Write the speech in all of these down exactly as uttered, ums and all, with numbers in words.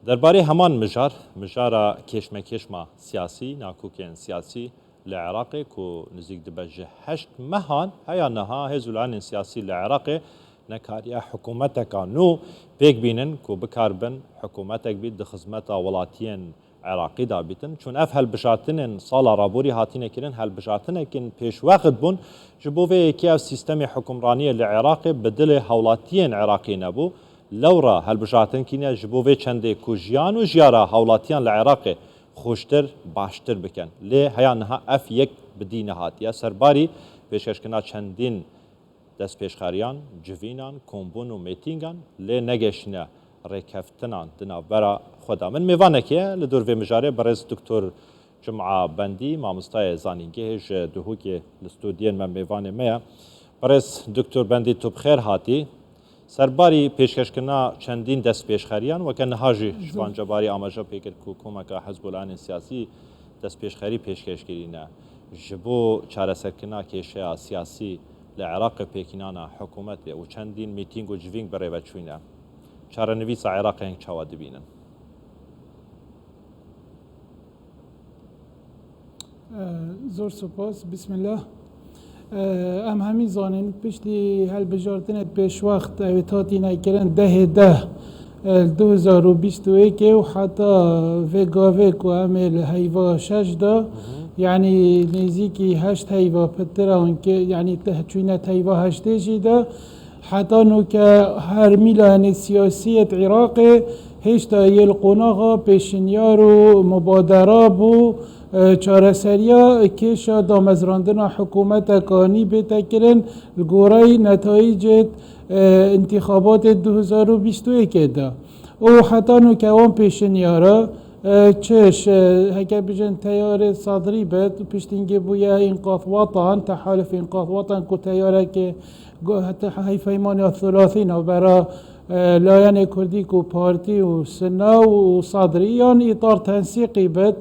Derbarê heman mijar, mijara kêşmekêşma siyasî, nakokên siyasî li Iraqê ku nizîk dibe ji heşt mehan heya niha hêz û layenên siyasî li Iraqê nekariye hikûmeteka nû pêk bînin ku bikaribin hikûmetek bît di xizmeta welatiyên Iraqî de bîtin. Çûn ev helbijartinên sala raborî hatine kirin, helbijartinekên pêşwext bûn. Ji bo vê yekê ev sîstemê hikûmraniyê li Iraqê bi dilê hawlatiyên Iraqî nebû. Lewra helbijartin kîne ji bo vê çendê ku jiyan û jiyara hawlatiyan li Iraqê xweştir, baştir bikin. Lê heya niha ev yek bi dî nehatiye. Serbarî pêşkêşkirina çendîn destpêşxeriyan, civînan, kombûn û mêtîngan lê negeştine rêkeftinan di navbera xwe de. Min mêvanekê ye li dor vê mijarê, berêz Doktor Cuma Bendî, mamostayê zanîngehê ji Duhokê li stûdiyên me mêvanê me ye. Berêz Doktor Bendî, tu bi xêr hatî. Serbarî pêşkêşkirina çendîn destpêşxeriyan, weke niha jî Şivan Cebarî amaje pê kir ku komeka hizb û layenên siyasî destpêşxerî pêşkêş kirîne. Ji bo çareserkirina kêşeya siyasî li Iraqê pêkînana hikûmetê û çendîn mîtîng û civîng bi rê ve çûyne. Çarenivîsa Iraqê hing çawa dibînin? Zor spas. Bismillah. Em hemî zanîn, piştî helbijartinê pêşwext ew ê hatîne kirin dehê deh, e, du hezar û bîst û yekê û heta vê gavê ku em ê li heyva şeş de, yanî nêzîkî heşt heyva pitir an ke, yanî te-, çûyne heyva heştê jî de, heta nûke her mîlanê siyasî yê Iraqê hêşta yê li qonaxa pêşinyar û mubadera bû, e, çareseriya kêşa damezrandina hikûmeteka nî bête kirin li goreyî netayîcê, e, întîxabatê du hezar û bîst û yekê de. Û heta nûke wan pêşinyara, e, çi, e, heke bijin teyarê Sadrî be, piştî hingê bûye Înqaz Watan, Tehaluf Înqaz Watan ku teyarekê Go-, heta heyfeymaniya thulasî navbera, e, layenê kurdî ku partî û Sunna û Sadrî yan îtar tensîqî bit,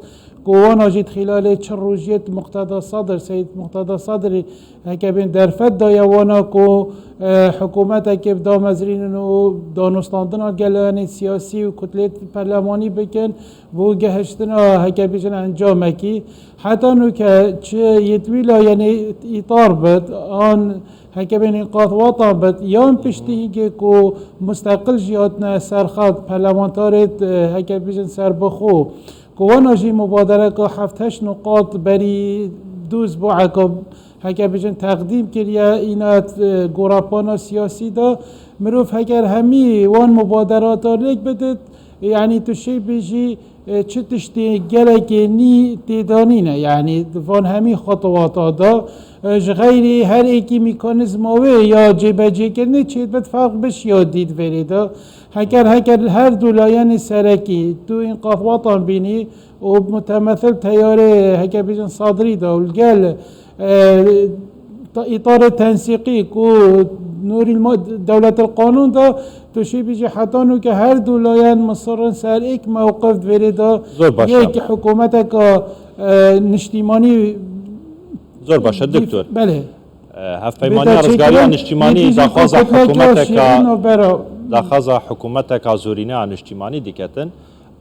ku wana jî di xîlalê çil rojiyê Muqteda Sadr, Seyîd Muqteda Sadrî heke bên derfet daye wana ku, e, hikûmetekê bi damezrînin û danûstandina gel layenê siyasî û kutlê perlemanî bikin bo gehiştina heke bêjin encamekî. Heta nûke çi yê di wî layenê îtar bit, an heke bên Înqaz Watan bit, yan piştî hingê ku musteqil jî hatine serxet, parlamentarê, e, heke bêjin serbixwe, ku wana jî mubadereka heft heşt nuqat berî dûz bueka heke bêjin teqdîm kiriye, îna, e, gorapana siyasî de, mirov heger hemî wan mubaderata lêk bidit, yanî tu şê bêjî, e, çi tiştê gelekê nî têda nîne, yanî di van hemî xetwata de, e, ji xeyrî her êkî mîkanîzma wê ya cêbecêkirinê çêdibit ferq bi şiya dî di vê rê de. Heker heker her du layenê serekî tu Înqaz Watan bînî û mutemethil teyarê heke bêjin Sadrî de û li gel, e, ta-, îtarê tensîqî ku Nûrî ma-, Dewletil Qanûn de, tu şî bîjî heta nûke her du layen misir in ser êk mewqif di vê rê de. Zor baş e. Yek hikûmeteka, e, niştîmanî. Zor baş e, dîf-, doktor. Belê. E, Hevpeymaniya Bêta Rizgariya çêkirin, Niştîmanî yetîjî daxwaza ku kutlek ya hikûmeteka, şîrîn û bera. Daxwaza hikûmeteka zorîne ya niştîmanî diketin.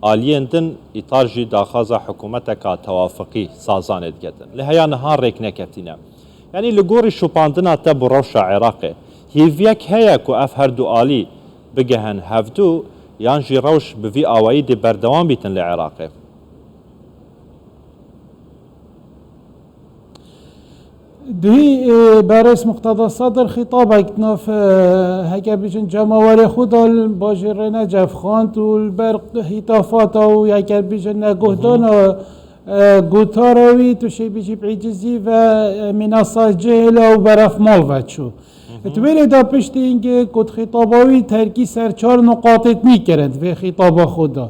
Aliyên din îtar jî daxwaza hikûmeteka tewafiqî sazanê diketin. Lê heya niha rêk neketîne. Yanî li gorî şopandina te bi rewşa Iraqê, hêviyek heye ku ev her du alî bigehin hevdu, yan jî rewş bi vî awayî dê berdewam bîtin li Iraqê? Duhî, e, berêz Muqteda Sadr xîtabek di nav, e, heke bêjin cemawerê xwe de li bajêrê Necef xwend û li ber hîtafata û heke bêjin neguhdana, e, gotara wî, tu şê bêjî bi ecizî ve, e, mîna saz cihêla û beref mal ve çû. Di wê rê de piştî hingê ku di xîtaba wî terkî ser çar nuqatê nî kirin di vê xîtaba xwe de.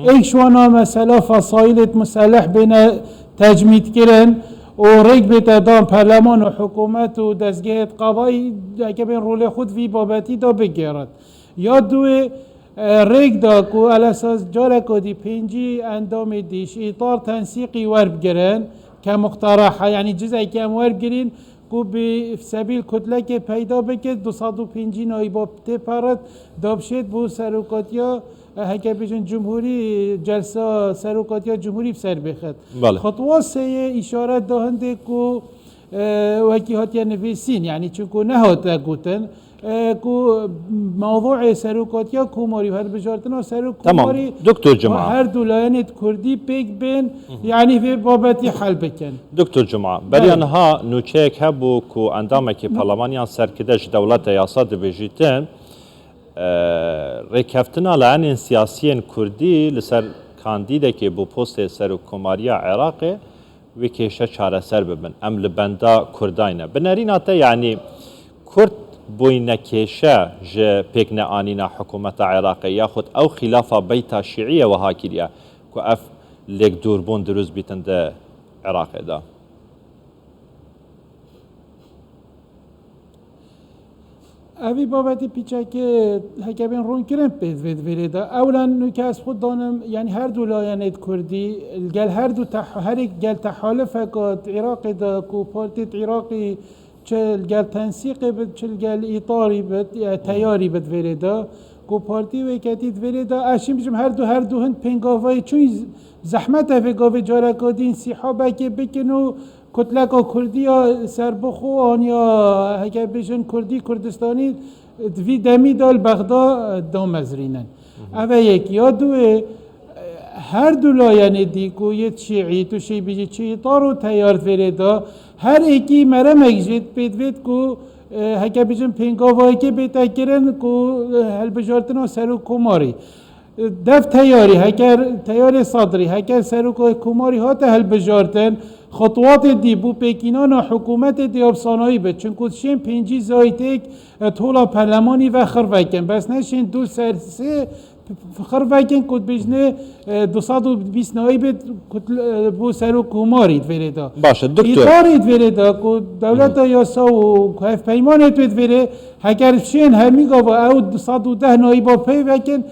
Êk ji wana mesela fesaîlê museleh bêne tecmîd kirin û rêk bête dan perleman û hikûmet û dezgehê qadayî heke bên rolê xwe di vî babetî de bigêrin. Ya duwê, e, rêk da ku elesas careka dî pêncî endamê dî ji îtar tensîqî werbigirin ke muqtereha, yanî cizekî em wergirîn ku bi sebîl kutlekê peyda bike, du sed û pêncî nayîba tê perit, dabşêt bo serokatiya Heke bêjin cumhurî, celsa serokatiya cumhurî bi ser bêxit. Belê. Xutwa sê yê îşaret da hindê ku, e, wekî hatiye nivîsîn, yanî çunku nehate gotin, e, ku mewduê serokatiya komarî û hilbijartina serok Tamam, komarî Doktor Cuma. her du layenê kurdî pêk bên, yanî vê babetî hel bikin. Doktor Cuma, beriya Belê. niha nûçeyek hebû ku endamekî parlemanyan serkide ji dewlete yasa dibêjîtin, e, rêkeftina layenên siyasiyên kurdî li ser kandîdekê bo postê serokkomariya Iraqê wê kêşe çareser bibin. Em li benda Kurdayne. Bi nerîna te, yanî Kurd bûyne kêşe ji pêkneanîna hikûmeta Iraqê, yaxud ew xîlafa beyta şîî ye wiha kiriye ku ev lêkdûrbûn dirust bîtin di Iraqê de? Evî babetî pîçekê heke bên rûnkirin pê divê di vêrê de. Ewlen nûke ez xwe danim, yanî her du layenê di kurdî, li gel her du teh-, herê gel tehalifeka di Iraqê de ku partî di Iraqî çi li gel tensîqê bit, çi li gel îtarî bit, e, teyarî bit vêrê de, ku partî wê ketî di vêrê de, ez şîm bijim her du, her du hin pêngavayê çûn zehmet e vê gavê careka din sîhabekê bikin û kutleka kurdî ya serbixwe an ya heke bêjin kurdî Kurdistanî di vî demî de li Bexda, e, damezrînin. Ev e yek. Ya duê, e, her du layenê dî ku yê şîî, tu şî bijî çi îtar û teyar vêrê de, her êkî meremek jê pê divêt ku, e, heke bêjin pêngavayekê bête kirin ku, e, hilbijartina serokkomarî. Dev teyarî, heker teyarê Sadrî, heker serokê komarî hate hilbijartin, xutwatê dî bû pêkînana hikûmetê dê ya bi sanayî bit. Çinku şên pêncî zayîtêk, e, tola perlemanî ve xirvekin. Bes ne şên du ser sê xirvekin ku dibêjne, e, du sed û bîst nayî bit ku, e, bû serokkomarî di vêrê de. Baş e, Doktor. Îtarî di vêrê de ku dewleta yasa û ku hevpeymanê pê di vêrê heker şên hemî gava ew du sed û deh nayîba pey vekin,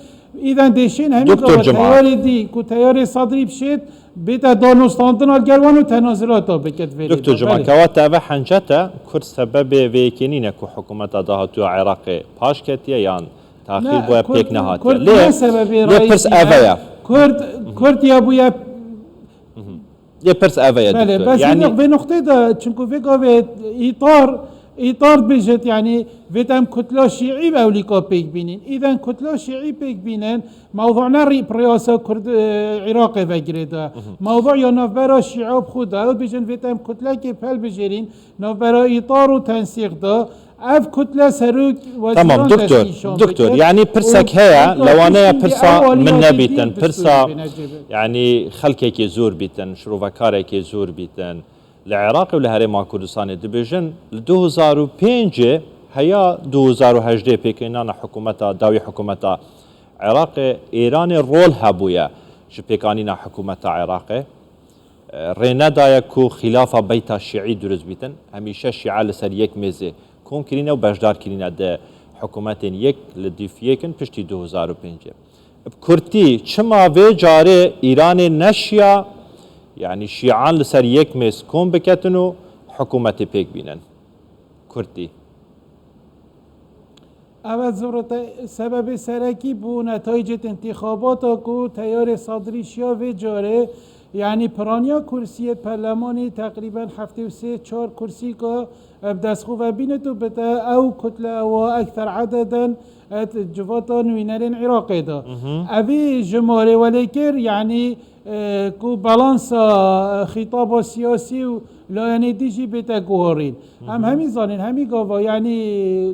Îden dêşên hemî Doktor gava Cuma. Teyarê dî ku teyarê Sadrî bişêt, bête danûstandina li gel wan û tenazilata bike di vê Doktor rêda. Cuma, Belê. Kewata eve hence te, Kurd sebebê vê yekê nîne ku hikûmeta dahatû ya Iraqê paş ketiye yan taxîr Ne, bûye, Kurd, pêk nehatiye. Kurd Lê ne sebebê lê pirs rayî eve ye. Kurd, Kurd ya bûye Lê pirs eve ye, Belê, Doktor. bes Yanî vê, vê noqtê de, çinku vê gavê îtar, îtar dibêjit, yanî vê dem kutla şîî ve ewlîka pêk bînin. Îden kutla şîî pêk bînin, mewdu ne rî-, riyasa Kurd, e, Iraqê ve girê de. Mewdu ya navbera şîa bi xwe de. Ew dibêjin vê dem kutlekê pel bijêrîn, navbera îtar û tensîq de. Ev kutle serok weziran Tamam, doktor, destnîşan doktor. bike. Yanî pirsek Û heye, kutle lewane ya piştî pirsa ew alî min ya nebîtin, dîtir pirsa, distûrê bêne cêbê. yanî xelkekê zor bîtin, şirovekarekê zor bîtin. Li Iraqê û li Herêma Kurdistanê dibêjin, li du hezar û pêncê heya du hezar û hejdê pêkînana hikûmeta, dawî hikûmeta Iraqê, Îranê rol hebûye ji pêkanîna hikûmeta Iraqê. E, rê nedaye ku xîlafa beyta şîî dirust bîtin. Hemîşe şîa li ser yek mêzê kom kirîne û beşdar kirîne di hikûmetên yek li dîf yekin piştî du hezar û pêncê. Bi kurtî, çima vê carê Îranê neşiya, yanî şîan li ser yek mêz kom biketin û hikûmetê pêk bînin? Kurtî. Evet, zor e, sebebê serekî bû netayicê intîxabata ku teyarê Sadrî şiya vê carê, yanî piraniya kursiyê perlemanî teqrîben heftê û sê çar kursîka bi dest xwe ve bînit û bite ew kutle ewa ekter ededen et civata nivînerên Iraqê de. Evî jimarê welê kir, yanî e, ku balansa, e, xîtaba siyasî û layenê dî jî bête guharîn. Em hemî zanîn, hemî gava, yanî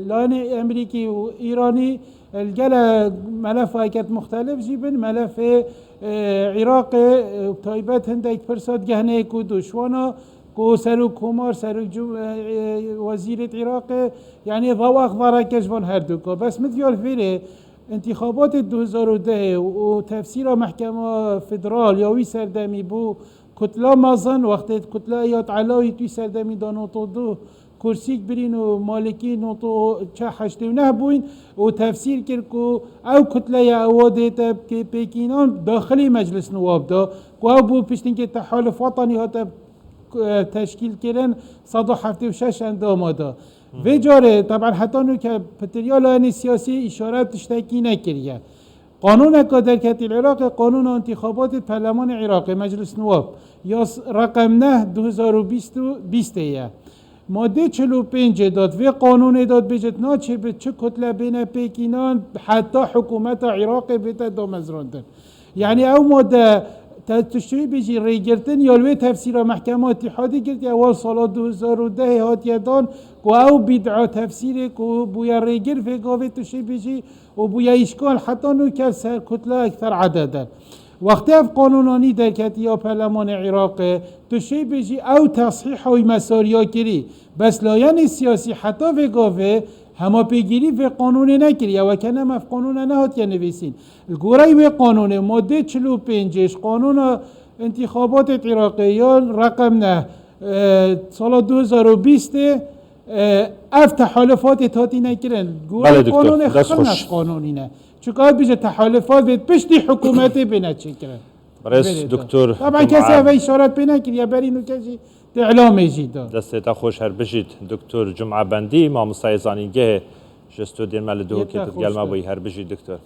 layenê Emerîkî û Îranî, e, li gele melefa eket muxtelif jî bin, melefê, e, Iraqê, e, taybet hindek pirsa digehneyê ku dûşwana ku serok komar, serok cum-, e, e, wezîrê Iraqê, yanî vawax vareke ji van her du ka. Bes min diyar vêrê, Întîxabatê du hezar û dehê û tefsîra Mehkema Federal ya wî serdemî bû kutla mezin, wextê kutla Eyad Elawî wî serdemî da nod û du kursîk birîn û Malikî nod û çe heştê û neh bûyn û tefsîr kir ku ew kutleya ewa dê te pê-, pêkînan daxilî Meclis Nuwab da, ku ew bû piştînkê Tehaluf Wetanî hate, e, teşkîl kirin, sed û heftê û şeş endama da. Vê carê, teben heta nûke pitiriya layenê siyasî îşaret tiştekî nekiriye. Qanûneka derketî li Iraqê, qanûna întîxabatê perlemanê Iraqê, Meclis Nuwab, ya s-, reqem neh du hezar û bîst û bîstê ye. Madê çil û pêncê dat, vê qanûnê dat bêjit naçê bi çi kutle bêne pêk înan, heta hikûmeta Iraqê bête damezrandin. Yani ew made te tiştê bêjî rêgirtin ya li wê tefsîra Mehkema Îtîhadî girtiye, ewel sala du hezar û dehê hatiye dan ku ew bîd'a tefsîrê ku bûye rêgir vê gavê tiştê bêjî û bûye îşkal heta nû ke ser kutla ekser edede. Wextê ev qanûnanî derketî ya perlemanê Iraqê, tu şê bêjî ew tesîha wî me sariya kirî. Bes layenê siyasî heta vê gavê hema pêgîrî vê qanûnê nekiriye, weke ne me ev qanûne nehatiye nivîsîn. Li goreyî wê qanûnê, madê çil û pêncê ji qanûna întîxabatê Iraqê ya reqem neh, e, sala du hezar û bîstê, e, ev tehalüfatê hatîne kirin. Goreyî Belê, doktor. Qanûnê Dest xirnet xweş. Qanûnî ne. Çunka ev bije tehalüfat bê piştî hikûmetê bêne çêkirin. Birêz Belê, doktor. Taban Cuma kesê ev îşaret pê nekiriye, berî nûke jî di îlamê jî da. Destê te xweş, her bijît doktor Cuma Bendî, mamostayê zanîngehê ji studiyên me li Duhokê Yê te tu digel me xweş be. Bûyî, her bijît doktor.